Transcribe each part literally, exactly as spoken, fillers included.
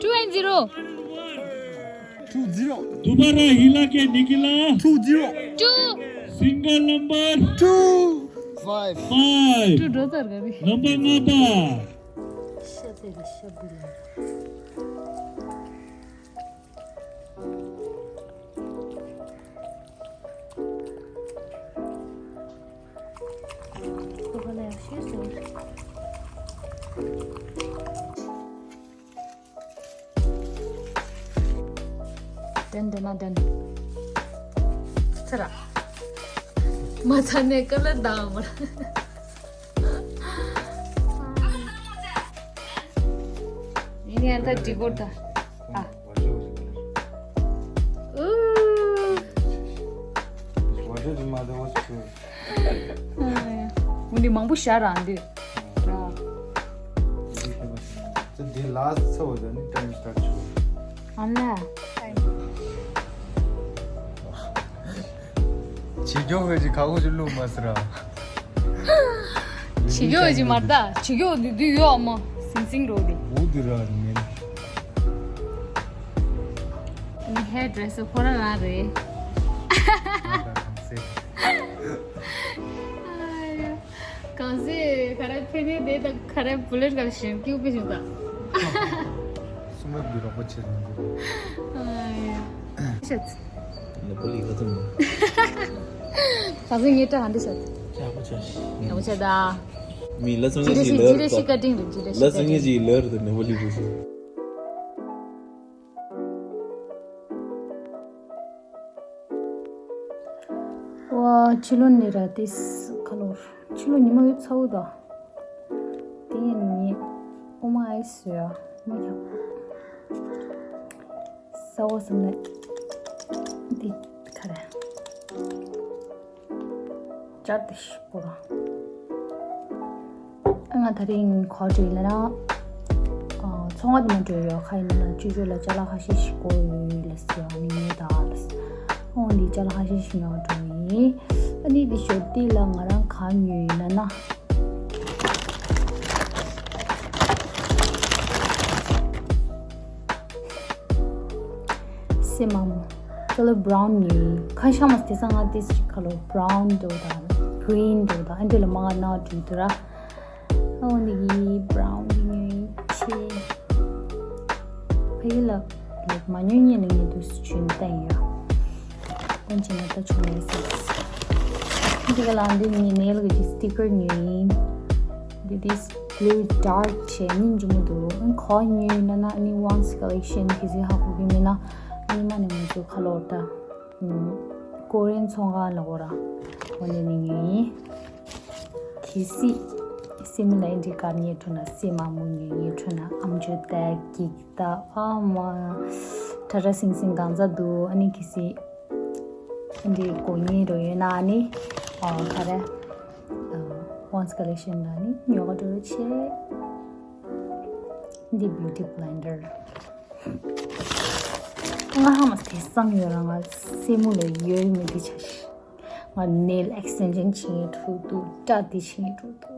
Two and zero. Two zero. दोबारा हिला के निकला। Two zero. Two. Single number. Two. Five. Five. Two draw tar gabi. Number ngaba. དེན་དེན་ན་དེན། ཚར། མ་ཚར་ནས་ཀ་ལ་དང་མར། ཡིན་ཡང་ད་འགྲིག་གོ་ད། ཨ། ཨུ། འོ་འདི་མང་པོ་ཤར་རང་འདི། ར། འདི་ལ་སི་ཊི་ཚར་བ་ད་ནི་ཊའིམ་སི་ཊར་ཊི་བྱེད། ཨ་ལ། བྱེད་སྐྱོ་ཧེ་ཅི་ཁ་ཁོ་ཅི་ལུག་མ་སི་ར། བྱེད་སྐྱོ་ཧེ་ཅི་མ་ད་བྱེད་སྐྱོ་འདི་དུས་ཡོད་མོ་སིང་སིང་རོ་འདི། འུ་འདི་ར་ནི་མིན། ནི་ཧེར་ཌི་རེ་སར་ཁོ་རང་རང་རེད། གང་ཟེ་ག་རེ་ཕེ་ནེ་དེ་དང་ག་རེ་བུ་ལེར་ག་རེ་ཞེན་ཀྱུ་པི་ཞུ་ད། སུ་མ་གི་རོགས་པ་བྱེད་ནི་འདི། ཤད། ནེ་པ་ལི་ག་ཚོད་མོ། གང་ཟེ་ངེད་ཀྲ་ཧ་འདི་ཤད། ཡག་པོ་བྱ་ཤི། ཡག་པོ་བྱ་ད། མི་ལ་སང་ངེ་ཇི་རེ་ཞིག་ཞི་ལར་ཇི་རེ་ཞིག་ཀ་ཊིང་རེད་ཇི་རེ་ཞིག་ལ་སང་ངེ་ཀ་ཊིང་། ཇི་ལར་དུ་ནེ་པ་ལི་རུ་སི། ཝ། ཕྱི་ལོ་ནི་ར་ཏིས་ཁ་ལོར། ཕྱི་ལོ་ཉི་མ་ཡོད་ཚ་བོ་དང་། དེ་ཡིན་ནི། ཨོ་མ་ཨའི་སུ་ཡ། མ་ཡ། ས་འོ་སམ་ནི། འདི་ཁ་ར། ཅར་ཏི་ཤི་པོ་ར། ང་དེ་རིང་ག་པར་འགྲོ་ཡིན་ལབ་ན། ཨ། ཚོང་ཁང་དེ་མ་འགྲོ་ཡོད་ཁ་ཡིན་ན་ཅོ་ཅོ་ལ་ཅ་ལག་ཁ་ཤས་ཤིག་དགོས་ཡོད་ལབ་ཟེར་ཡ་ནི་ངས་ད་ལབ། ཨོ་འདི་ཅ་ལག་ཁ་ཤས་ཤིག་ཉོ་འགྲོ་ཡིན། ཨ་ནི་འདི་ཞོར་དེ་ལ་ང་རང་ག་ཉོས་ཡིན་ལབ་ན། སེ་མ་མོ། ཁ་ལོ་བྷ་རའུན་ཉོས་ཡིན། ཁ་ཤས་མ་དེ་སང་ང་དེ་ཁ་ལོ་བྷ་རའུན་འདྲ་བོ་དང་གྷི་རིན་འདྲ་བོ་དང་ཨ་འདྲ་ལ་མང་ང་ན་འགྲིག་འདུག་ར། ཨོ་འདི་གི་བྷ་རའུན་འདི་ཉོས་ཡིན་ཆེ། ཕ་གི་ལ་ལེགས་མ་ཉོས་ཉིན་ལ་ཉོས་དུས་སུ་ཆུན་བསྟན་ཡོད། འོན་ཀྱང་ང་ད་ཆུང་ནས་ཟེར། འདི་ག་ལ་འདི་ཉིན་ནས་ལ་གི་སི་ཊི་ཀར་ཉོས་ཡིན། འདི་དེ་བྷུ་ལུ་ཌར་ཆེ་ཉིན་འཇུ་མི་འདུག་ཨང་ག་ཉོས་ན་ན་ནི་ཝན་སི་ཀ་ལེག་ཤན་གི་ཟི་ཧ་གོ་གི་མིན་ན་ཨ་ནི་མ་ནི་ང་ཚོ་ཁ་ལོ་ད། ཀོ་རེན་ཚོང་ཁང་ལ་འོ་ར་འོ་ནས་ནི་ཉོས་ཡིན། གལ་སྲིད་སེ་མོ་ལ་འདི་གར་ཉེ་འགྲོ་ན་སེ་མ་མོ་ཉོས་ཉེ་འགྲོ་ན་ཨམ་ཅོག་ད་གིག་ད་ཨ་མ་ཁྲ་ཁྲ་སིང་སིང་གང་ཟ་འདུག་ཨ་ནི་གལ་སྲིད་འདི་གོ་ཉེ་འགྲོ་ཡོད་ན་ཨ་ནི་ཨ་ག་རེ་ཨ་ཝན་སི་ཀ་ལེག་ཤན་ལ་ནི་ཉོ་ག་འགྲོ་རོགས་བྱེད། འདི་བྷིའུ་ཊི་བྷི་ལེན་ཌར། ང་ཧ་མ་དེ་སང་ཡོད་ར་ང་སེ་མོ་ལ་ཡོད་མེད་དེ་ཆ་ཤི། ང་ནེལ་ཨེག་སི་ཊེན་ཤན་བྱེད་འགྲོ་འདུག་སྐྲ་དེ་བྱེད་འགྲོ་འདུག་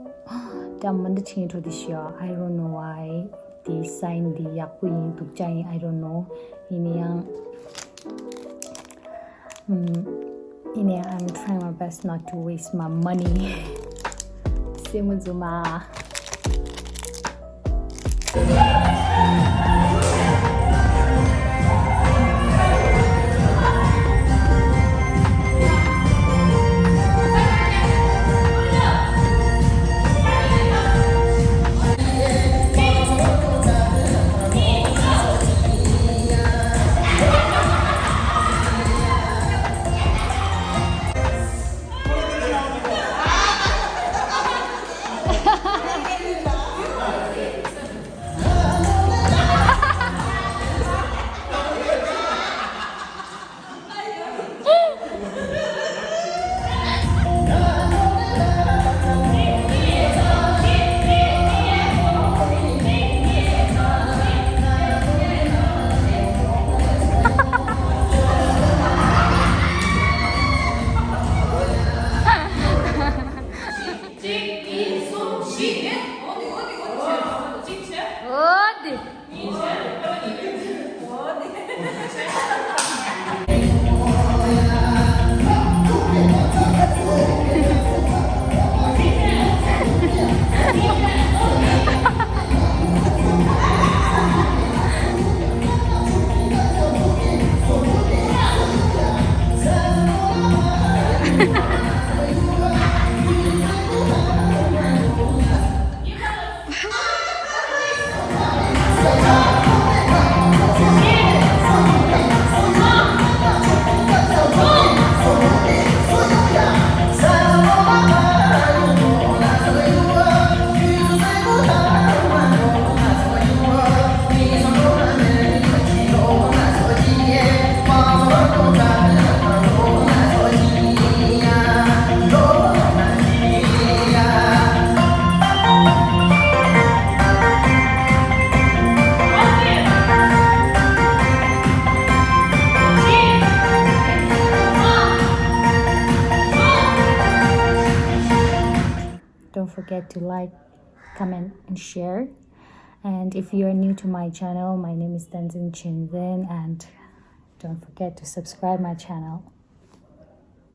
སྐྲ་མ་འདི་བྱེད་འགྲོ་དེ་ཤི་ཡ། I don't know why། དེ་སའིན་དེ་ཡག་པོ་ཡིན་འདུག་ཅག་ཡིན། I don't know། ཡིན་ན་ཡང་ཡིན་ན་ཡང་I'm trying my best not to waste my money། སེ་མོ་རྫུན་མ། གཅིག་གཉིས་གསུམ་བཞི་ནས། འོ་དེ། Don't forget to like, comment, and share. And if you are new to my channel, my name is Tenzin Chinzin, and don't forget to subscribe my channel.